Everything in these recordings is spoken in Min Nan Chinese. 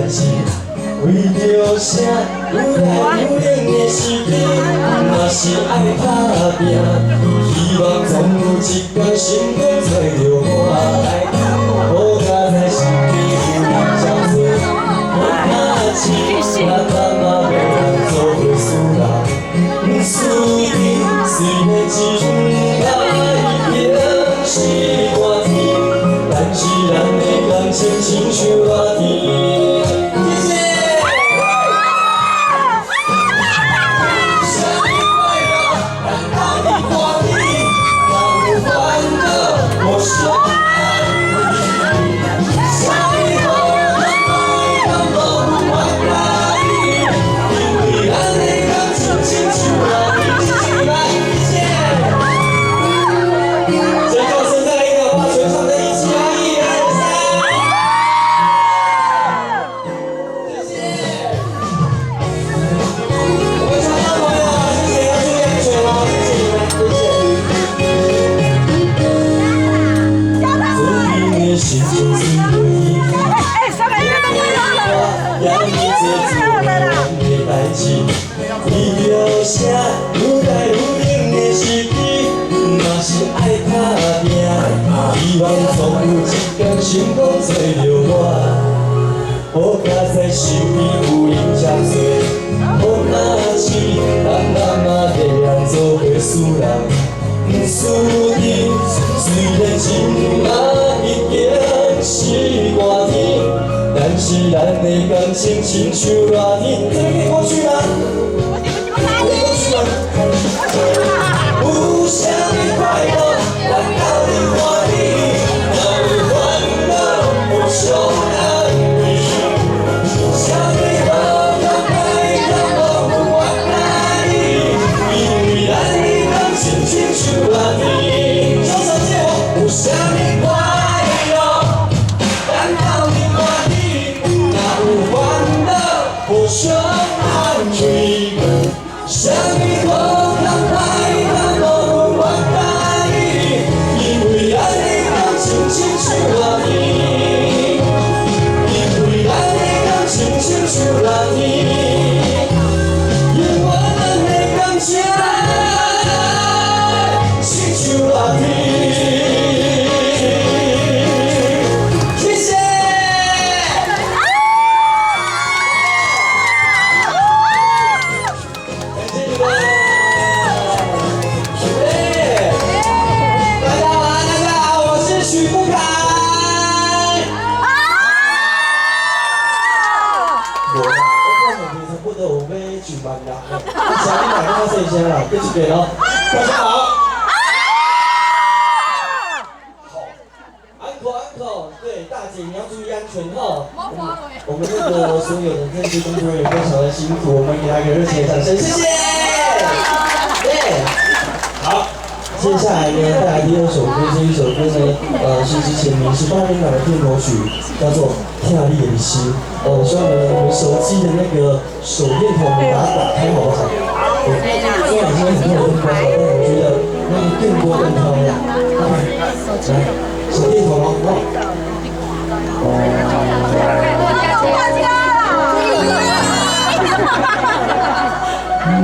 代誌，為著啥愈來愈冷的時機，嘛是愛拍拚。希望總有一天成功揣著我來，好佳哉身邊有恁這濟，予若是咱媽媽欲來做伙輸人，輸陣雖然這擺已經是熱天，但是咱的感情親像熱天。謝謝。啥物快樂，咱鬥陣歡喜，若有煩惱，互相安慰。啥物好通歹通無我佮意，因為咱的感情親像熱天。謝謝你們，謝謝。最後現在來一個，把全場的一起來，一二三。謝謝。我們唱到朋友，謝謝，要注意安全哦，謝謝你們，謝謝。最近的心情是袂哎，上個月都快樂了，也已做做完的代誌，為著啥愈來愈冷的時機，嘛是愛拍拚。希望總有一天成功揣著我，好佳哉身邊有恁這濟，予若是咱媽媽欲來做伙輸人，輸陣雖然這擺已經是熱天，但是咱的感情親像熱天。這個可以過去嗎？可以過去嗎？有啥物快樂，咱鬥陣歡喜，若有煩惱，互相安慰。啥物好通歹通無我佮意，因為咱的感情親像熱天。雙手借我，有啥物快樂，咱鬥陣歡喜，若有煩惱，互相安慰。啥物好通歹通無我佮意，因為咱的感情親像熱天。因為咱的感情親像熱天，因為咱的感情親像熱天。謝謝。感謝你們。對，大家晚安，大家好，我是許富凱。無啦，我看上邊差不多有欲上萬人咧，聲你來較細聲啦，繼續變哦。大家好。好，安可安可，對，大姐你要注意安全哈。我們那個所有的這些工作人員非常的辛苦，我們給他一個熱情的掌聲，謝謝。對，好，接下來呢，帶來第二首歌，這一首歌呢，是之前民視八點檔的片頭曲，叫做《疼你的心》。哦，希望你們手機的那個手電筒，把它打開，好不好？對，雖然今天很多人都關了，但我覺得那個更多更漂亮。OK，來，手電筒哦，好。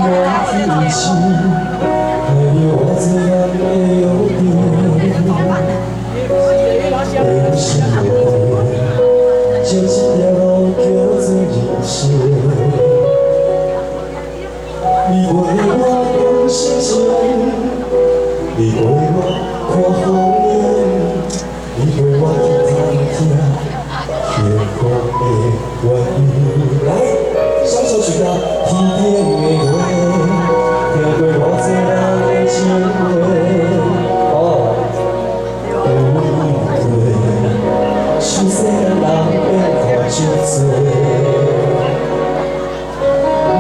我天生还有偌濟人的約定，緣是將這條路叫做人生。你陪我講心情，你陪我看風景，你陪我去探聽幸福的原因。來，雙手舉高，天頂的月，聽過偌濟人的情話，哦，有對，是世間人變看少濟。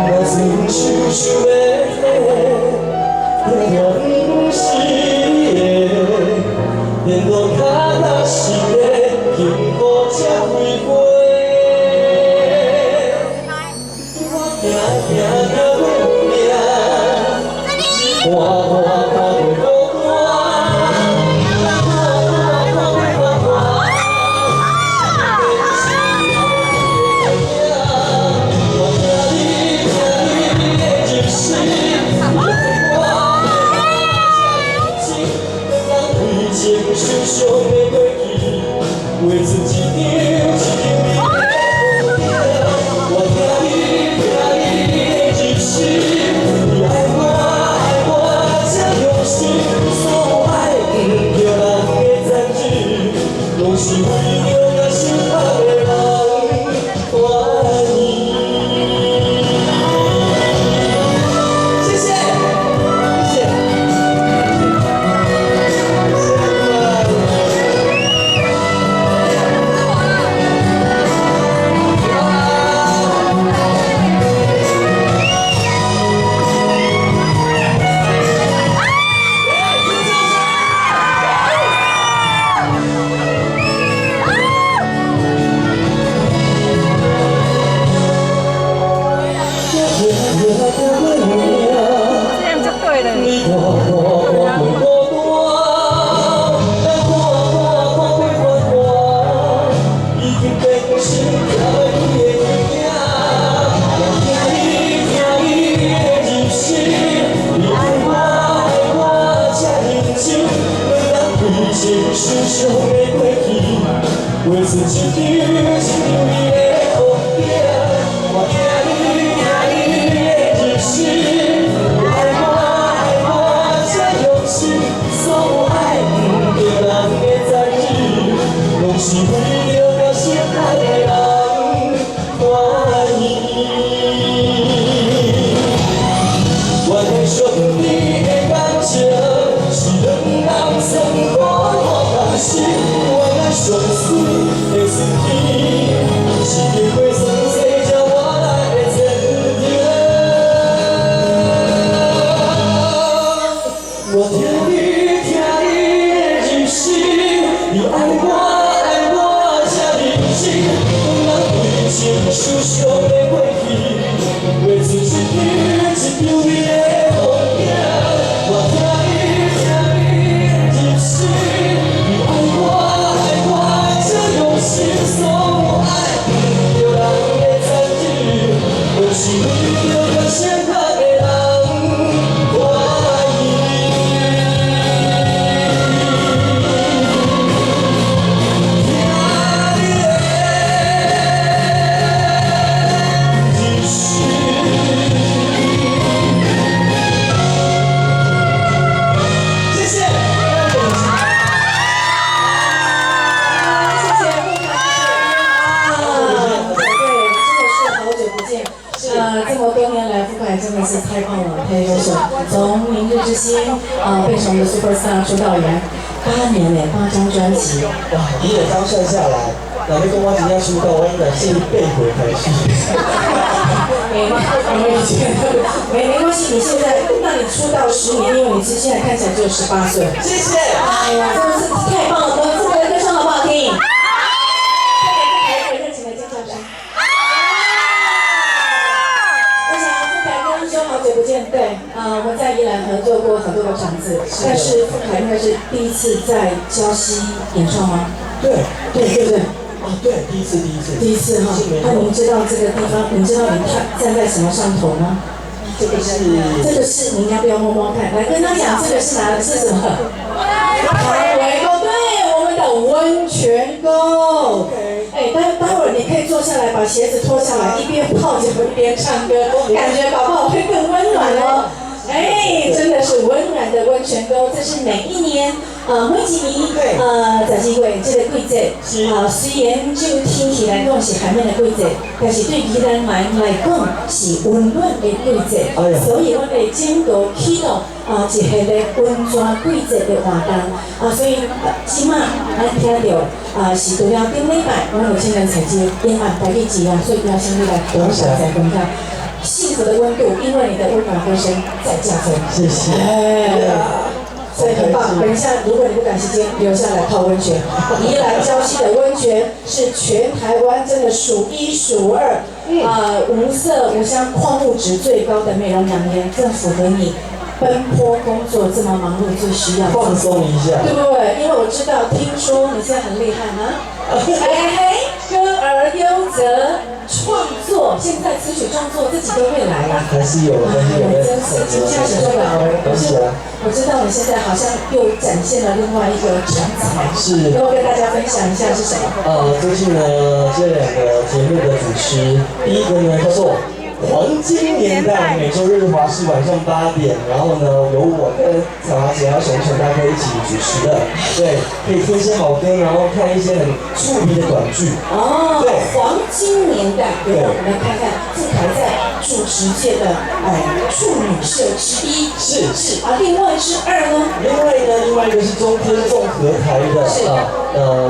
若真想想欲提，疼痛不是你的，連路跤踏實的，幸福才開花。我行行到阮命，看看看過孤單，看看看過孤單。受傷的過去，畫出一張一張美的風景。我聽你聽你入心，你愛我愛我這用心，所有愛對人的殘忍，都是為著較適合的人歡喜。聽你的入心。謝謝。謝謝富凱，謝謝啊！對，真的是好久不見。這麼多年來，富凱真的是太棒了，太優秀。從明日之星變成我們的 super star 出道以來，8年嘞，8張專輯。哇，你也剛算下來，若欲講我真正出道，我應該是8歲開始。沒，我以前沒關係，你現在，那你出道10年，因為你現在看起來只有18歲。謝謝。哎呀，真的是太棒了！我們富凱的歌聲好不好聽？再給富凱一個熱情的尖叫聲。我想富凱剛剛說好久不見，對，我們在宜蘭合作過很多個場次，但是富凱應該是第一次在礁溪演唱嗎？對對對對。哦，對，第一次，第一次，第一次哈。那您知道這個地方，你知道你站在什麼上頭嗎？這個是，這個是，您要不要摸摸看？來跟他講，這個是哪？是什麼？湯圍溝，對，我們的溫泉溝。哎，待會兒你可以坐下來，把鞋子脫下來，一邊泡腳一邊唱歌，感覺搞不好會更溫暖哦。哎，真的是溫暖的溫泉溝，這是每一年，每一年，12月這個季節，啊，雖然就天氣來講是寒冷的季節，但是對宜蘭人來講是溫暖的季節，所以阮會整個啟動啊一系列溫泉季節的活動，啊，所以這馬咱聽著啊是除了頂禮拜，阮有請人採集演完台語節啊，所以邀請你來感謝再分享。幸福的溫度，因為你的溫暖歌聲再加分。謝謝。哎，所以很棒。等一下，如果你不趕時間，留下來泡溫泉。宜蘭礁溪的溫泉是全台灣真的數一數二，無色無香、礦物質最高的美容養顏，更符合你奔波工作這麼忙碌最需要放鬆一下，對不對？因為我知道，聽說你現在很厲害嗎？哎嘿，歌而優則創作，現在詞曲創作自己都會來了，還是有，還是有。真是真是做老兒。我知道你現在好像又展現了另外一個長才，是，要跟大家分享一下是什麼？最近呢，這兩個節目的主持，第一個呢叫做《黃金年代》，每週日華視晚上8點，然後呢由我跟彩華姐還有熊熊大哥一起主持的，對，可以聽一些好歌，然後看一些很觸鼻的短劇。哦，對，黃金年代，對，我們來看看富凱在主持界的處女秀之一，是是啊，另外之二呢？另外呢，另外一個是中天綜合台的啊，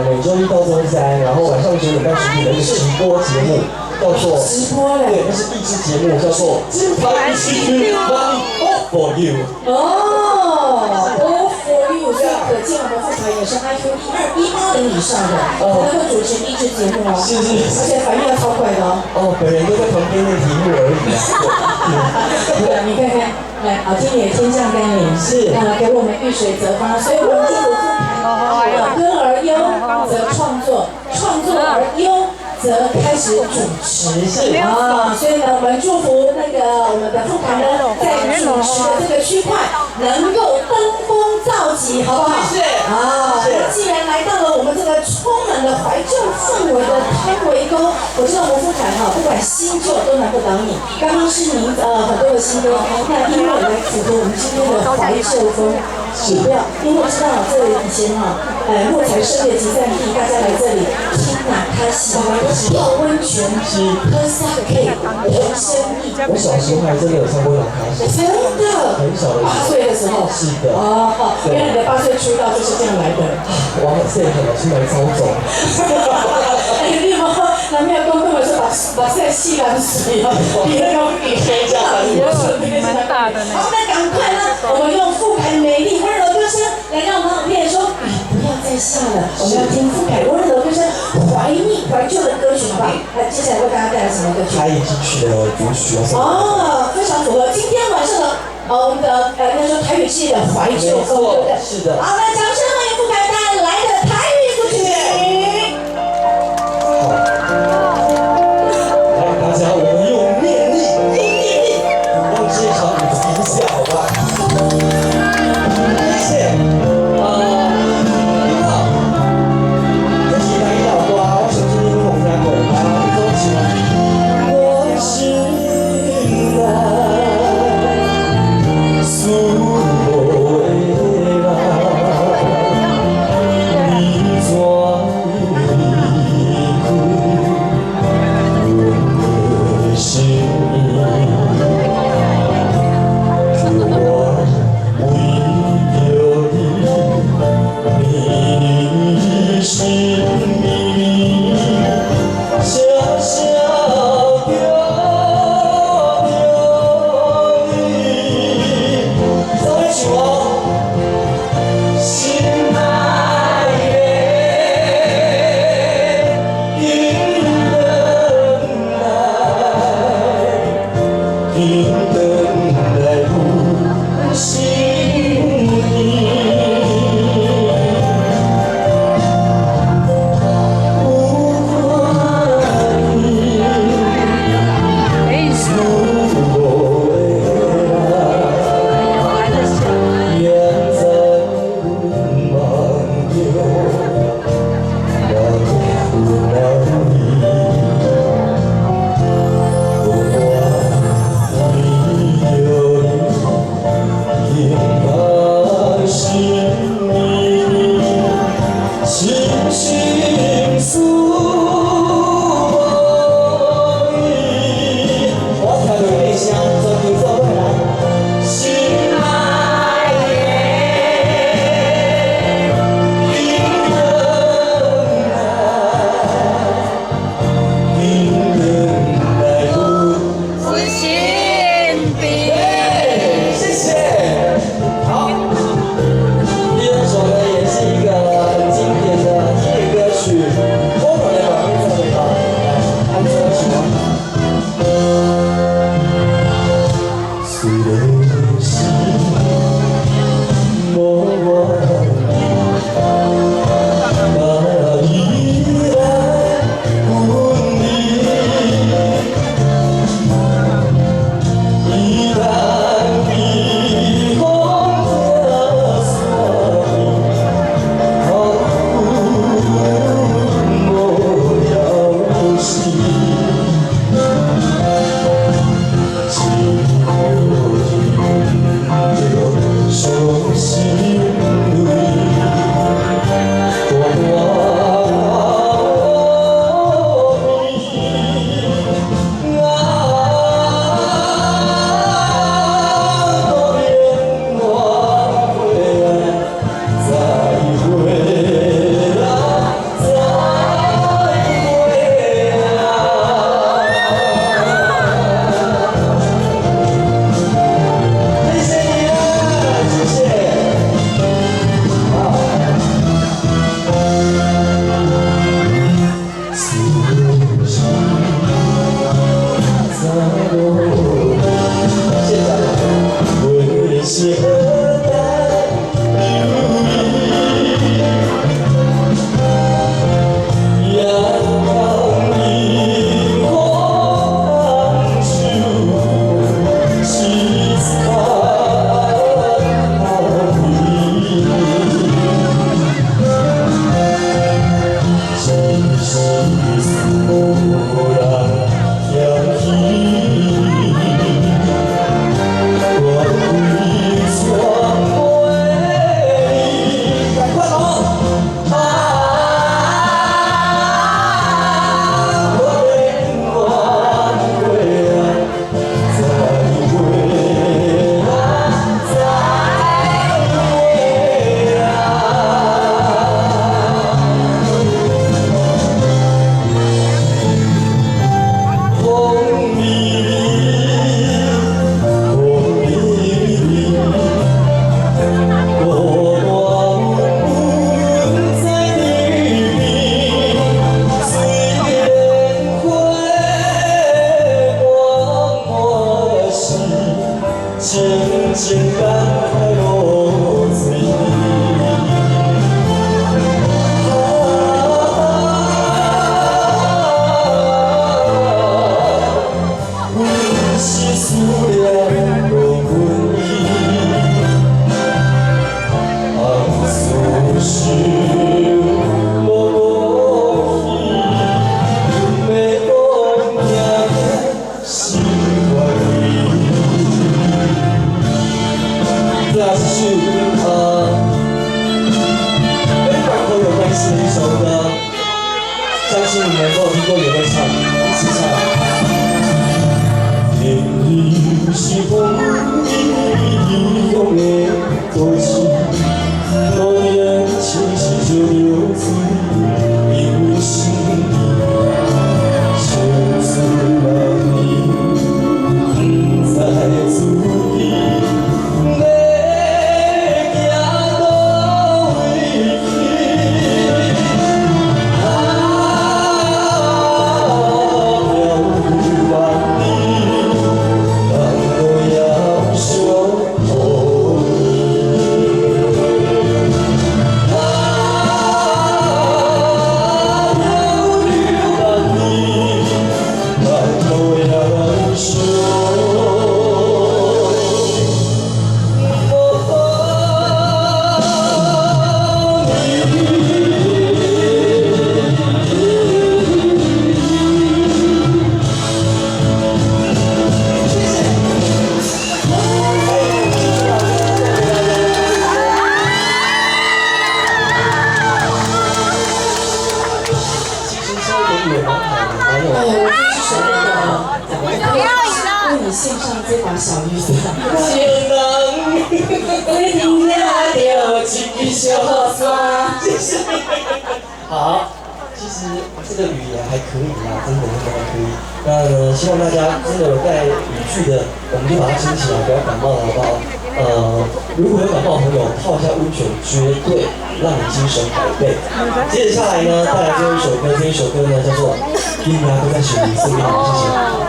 每週一到週三，然後晚上9點到10點的一個直播節目。叫做直播嘞，對，那是益智節目，叫做《金牌喜劇 Money All for You》。哦，All for You，所以可見我們富凱也是 IQ 2180以上的，才能夠主持益智節目哦。是是，而且反應要超快的哦。哦，本人都在旁邊念題目而已。對，你看看，來，好聽也天降甘霖，是，給我們遇水則發，所以我們祝福富凱，歌而優則創作，創作而優則開始主持，是啊，所以呢，我們祝福那個我們的富凱呢，在主持的這個區塊能夠登峰造極，好不好？謝謝。啊，那既然來到了我們這個充滿了懷舊氛圍的湯圍溝，我知道我們富凱哈，不管新舊都難不倒你。剛剛是您很多的新歌，那因為來符合我們今天的懷舊風。是，不要，因為我知道這裡以前哈，木材商業集散地，大家來這裡聽那卡西，泡溫泉，喝沙 K， 談生意。我小時候還真的有唱過那卡西，真的，很小的8歲的時候。是的。哦，好，原來你的8歲出道就是這樣來的。我細漢老師來操縱。哎，你有無？男朋友講講說目目屎四人水哦，你那個比誰家蠻大的呢。好，那趕快呢，我們用富凱美麗溫柔歌聲來讓我們老天爺說，你不要再在下了，我們要聽富凱溫柔歌聲，懷念懷舊的歌曲，好不好？那接下來為大家帶來什麼歌曲？台語金曲的組曲哦。哦，非常符合今天晚上的我們的應該說台語系的懷舊歌，對不對？是的。好，那掌聲歡迎富凱帶來的台語組曲。好，來大家，我們用念力，用念力，讓這場雨停下，好吧？謝謝。啊，你好，這是台語老歌，我相信你攏有聽過。來，一起唱。我心內思慕的人，你獻上這把小雨傘。情人，做陣掠著一支小傘。謝謝。好，其實這個雨也還可以啦，真的真的還可以。那呢，希望大家真的有帶雨具的，我們就把它撐起來，不要感冒了，好不好？如果有感冒的朋友，泡一下溫泉，絕對讓你精神百倍。接着下來呢，帶來最後一首歌，這一首歌呢叫做《今夜閣再想你》，送給你們，謝謝。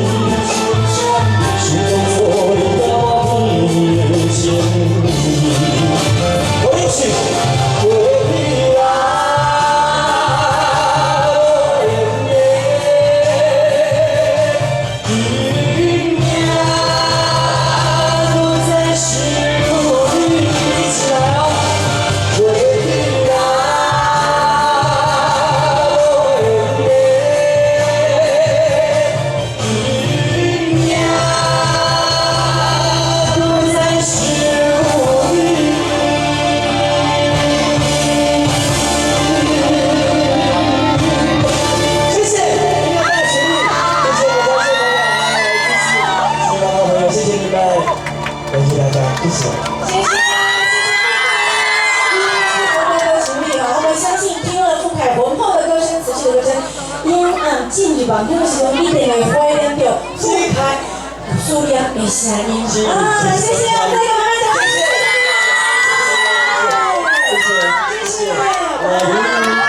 想進入夢境的時陣，一定會懷念著富凱思念的聲音。啊，謝謝，我們再給媽媽掌聲。謝謝，謝謝。謝謝。